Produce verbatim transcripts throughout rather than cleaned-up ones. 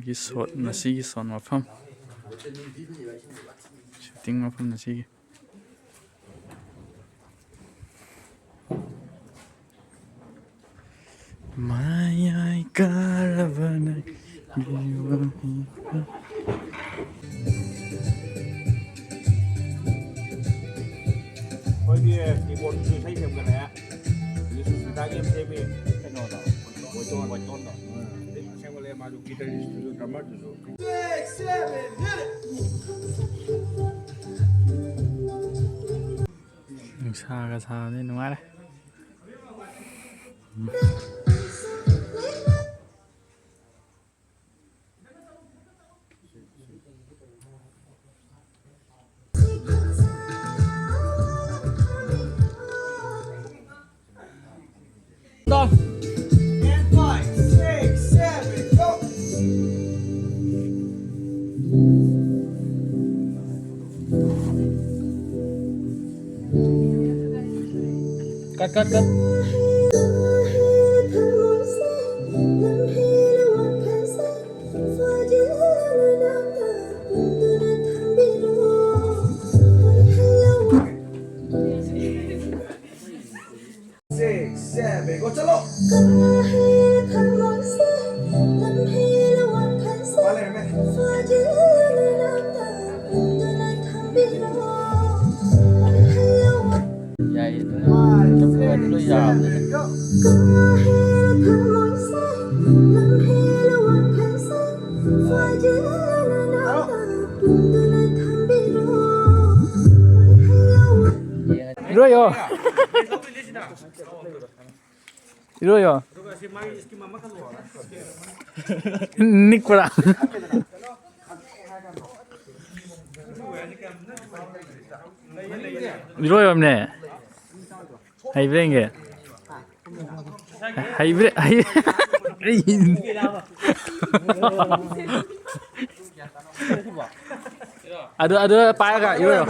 ꯒꯤ ꯁꯣꯠ, ꯉꯁꯤꯒꯤ ꯁꯣꯠ ꯃꯐꯝ, ꯁꯨꯇꯤꯡ ꯃꯐꯝ ꯉꯁꯤꯒꯤ꯫ ꯃꯌꯥꯏ ꯀꯥꯔꯕ ꯅꯪꯒꯤ ꯋꯥꯍꯩ꯫ ꯑꯩꯈꯣꯏꯒꯤ ꯀꯤꯕꯣꯔꯗꯁꯨ ꯏꯁꯩ ꯁꯦꯝꯒꯠꯂꯛꯑꯦ꯫ ꯍꯧꯖꯤꯛ ꯁꯨꯁꯃꯤꯇꯥꯒꯤ ꯑꯃ ꯁꯦꯝꯃꯤ꯫ ꯀꯩꯅꯣꯗꯣ? ꯕꯣꯏꯇꯣꯟ꯫ ꯕꯣꯏꯇꯣꯟꯗꯣ꯫ ꯑꯁꯦꯡꯕ ꯂꯩ, ꯃꯥꯁꯨ ꯒꯤꯇꯔꯤꯁꯇꯨꯁꯨ, ꯗ꯭ꯔꯃꯔꯗꯨꯁꯨ꯫ ꯅꯨꯡꯁꯥꯒ ꯁꯥꯕꯅꯤ ꯅꯨꯡꯉꯥꯏꯔꯦ꯫ And five, six, seven, go. Cut, cut, cut. Six, seven, go, चलो। ꯌꯥꯏꯌꯦ, ꯑꯗꯨꯝ꯫ Five, ꯑꯗꯨꯝ ꯂꯣꯏ six, ꯌꯥꯕꯅꯦ꯫ Seven, go. ꯏꯔꯣꯏꯌꯣ꯫ ꯏꯔꯣꯏꯌꯣ꯫ ꯅꯤꯛꯄ꯭ꯔꯥ? ꯏꯔꯣꯏꯕꯝꯅꯦ꯫ ꯍꯩꯕ꯭ꯔꯥ ꯌꯦꯡꯒꯦ? ꯍꯩꯕ꯭ꯔꯥ? ꯍꯩ-, ꯑꯩ-, ꯑꯗꯨ, ꯑꯗꯨ ꯄꯥꯏꯔꯒ ꯏꯔꯣꯏꯔꯣ꯫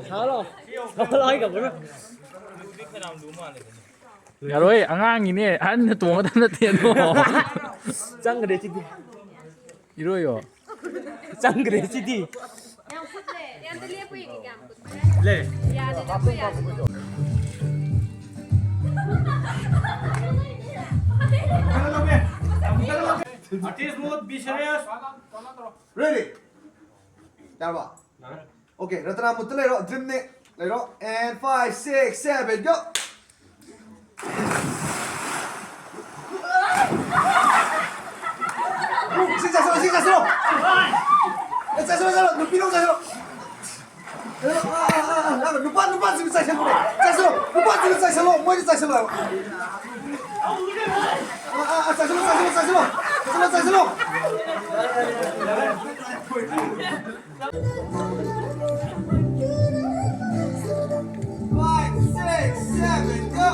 ꯁꯥꯔꯣ꯫ ꯁꯥꯔꯣ ꯍꯥꯏꯒꯕ꯭ꯔꯣ? ꯌꯥꯔꯣꯏ, ꯑꯉꯥꯡꯒꯤꯅꯦ, ꯑꯍꯟꯅ ꯇꯣꯡꯒꯗꯕ ꯅꯠꯇꯦ ꯑꯗꯣ꯫ ꯆꯪꯈ꯭ꯔꯦ ꯁꯤꯗꯤ꯫ ꯏꯔꯣꯏꯌꯣ꯫ ꯆꯪꯈ꯭ꯔꯦ ꯁꯤꯗꯤ꯫ ꯌꯥꯝ ꯐꯨꯠꯂꯦ꯫ ꯑꯝꯇ ꯂꯦꯞꯄꯨ ꯌꯦꯡꯒꯦ ꯀꯌꯥꯝ ꯐꯨꯠꯄ꯭ꯔꯥ꯫ ꯂꯦ꯫ ꯌꯥꯗꯦ, ꯂꯦꯞꯄꯨ ꯌꯥꯗꯦ꯫ Artist mode, be serious. Ready? ꯌꯥꯔꯕ? Okay, ꯔꯇꯅꯥ ꯃꯨꯠꯇ ꯂꯩꯔꯣ, ꯗ꯭ꯔꯤꯝꯅꯦ꯫ ꯂꯩꯔꯣ, and five, six, seven, go! ꯁꯤ ꯆꯥꯁꯤꯜꯂꯣ, ꯁꯤ ꯆꯥꯁꯤꯜꯂꯣ! ꯑꯦ, ꯆꯥꯁꯤꯜꯂꯣ, ꯆꯥꯁꯤꯜꯂꯣ, ꯅꯨꯄꯤꯔꯣ, ꯆꯥꯁꯤꯜꯂꯣ! ꯑꯦ, ꯑꯥ, ꯑꯥ, ꯑꯥ, ꯑꯥ, ꯅꯨꯄꯥ, ꯅꯨꯄꯥꯁꯤꯡ ꯆꯥꯁꯤꯜꯂꯣ, ꯆꯥꯁꯤꯜꯂꯣ, ꯅꯨꯄꯥꯁꯤꯡ ꯆꯥꯁꯤꯜꯂꯣ, ꯃꯣꯏꯗꯤ ꯆꯥꯁꯤꯜꯂꯣ ꯍꯥꯏꯕ꯫ ꯑꯥ, ꯑꯥ, ꯑꯥ, ꯆꯥꯁꯤꯜꯂꯣ, ꯆꯥꯁꯤꯜꯂꯣ, ꯆꯥꯁꯤꯜꯂꯣ! ꯆꯥꯁꯤꯜꯂꯣ, ꯆꯥꯁꯤꯜꯂꯣ! Five, six, seven, go!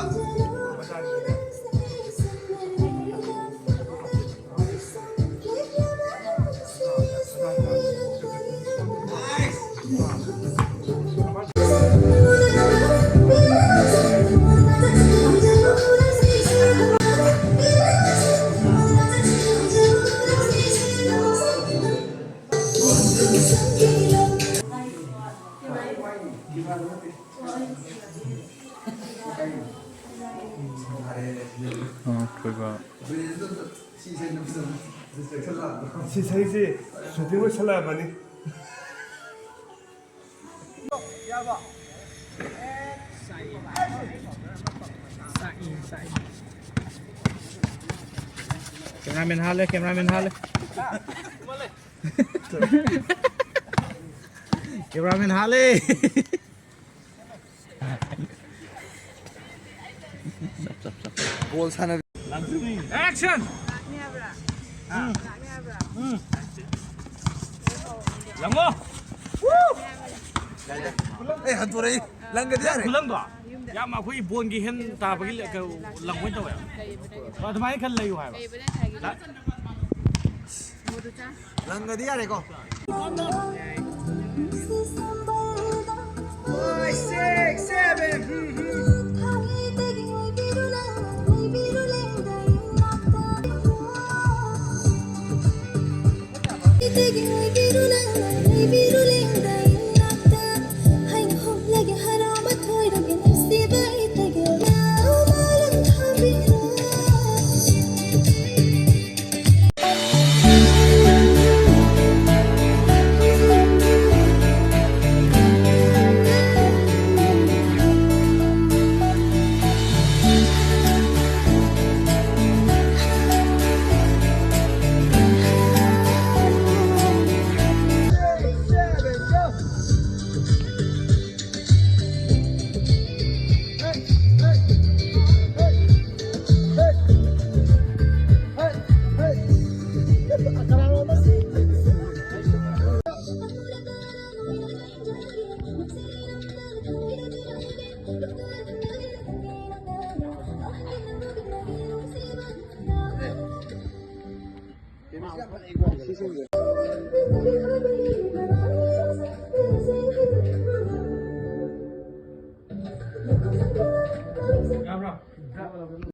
ꯁꯤ ꯏꯁꯩꯁꯤ shooting ꯂꯣꯏꯁꯜꯂꯛꯑꯕꯅꯤ꯫ Cameraman ꯍꯥꯜꯂꯦ, cameraman ꯍꯥꯜꯂꯦ꯫ Cameraman ꯍꯥꯜꯂꯦ꯫ ꯕꯣꯜ ꯁꯥꯟꯅ Action! ꯎꯝ꯫ ꯎꯝ꯫ ꯌꯦꯡꯉꯣ! ꯑꯦ, ꯍꯟꯇꯣꯔꯛꯏ꯫ ꯂꯪꯒꯗꯤ ꯌꯥꯔꯦ꯫ ꯈꯨꯂꯪꯗꯣ ꯌꯥꯝ ꯑꯩꯈꯣꯏꯒꯤ ꯕꯣꯟꯒꯤ ꯍꯦꯟ ꯇꯥꯕꯒꯤ ꯂ-, ꯀꯩꯅꯣ, ꯂꯪꯕ ꯑꯣꯏꯅ ꯇꯧꯋꯦ꯫ ꯑꯗꯨꯃꯥꯏꯅ ꯈꯔ ꯂꯩꯌꯨ ꯍꯥꯏꯕ꯫ ꯂꯪꯒꯗꯤ ꯌꯥꯔꯦꯀꯣ꯫ Five, six, seven. ꯑꯩꯒꯤ ꯑꯣꯏꯕꯤꯔꯣ ꯅꯪꯅ, ꯂꯩꯕꯤꯔꯣ ꯂꯦꯡꯗ ꯏꯅꯥꯛꯇ꯫ ꯍꯩꯅ ꯍꯨꯝꯂꯒꯦ ꯍꯔꯥꯎ ꯃꯊꯣꯏꯔꯒꯦ ꯅꯨꯡꯁꯤꯕ ꯏꯊꯒꯤ ꯂꯥꯎ ꯃꯥꯂꯪ ꯊꯥꯕꯤꯔꯣ꯫ ꯌꯥꯕ꯭ꯔꯣ?